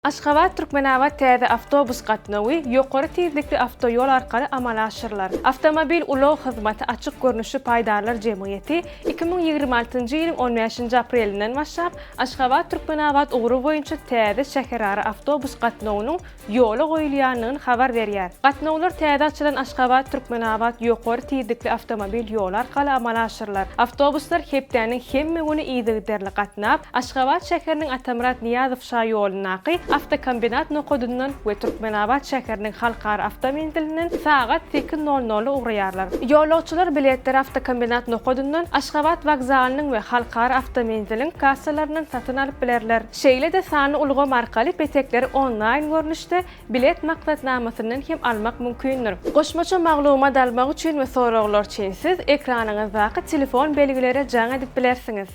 Aşgabat-Türkmenabat täze awtobus gatnawy ýokary tizlikli awtoýol arkaly amala aşyrylar. Awtomobil ulag hyzmaty açyk görnüşli paýdarlar jemgyýeti 2026-njy ýylyň on bäşinji aprelinden başlap, Aşgabat-Türkmenabat ugry boýunça täze şäherara awtobus gatnawynyň ýola goýulýandygyny habar berýär. Gatnawlar täze açylan Aşgabat-Türkmenabat ýokary tizlikli awtomobil ýoly arkaly amala aşyrylar. Awtobuslar hepdäniň hemme güni yzygiderli gatnap, Aşgabat şäheriniň Atamyrat Nyýazow şaýolundaky awtokombinat nokadyndan we Türkmenabat şäheriniň Halkara awtomenzilinden sagat sekiz nol nolda ugraýarlar. Ýolagçylar biletleri awtokombinat nokadyndan, Aşgabat wokzalynyň we Halkara awtomenziliň kassalaryndan satyn alyp bilerler. Şeýle-de sanly ulgam arkaly petekleri onlaýn görnüşde bilet maksatnamasyndan hem almak mümkindir. Goşmaça maglumat almak üçin we soraglar üçin siz ekranyňyzdaky telefon belgilere jaň edip bilersiňiz.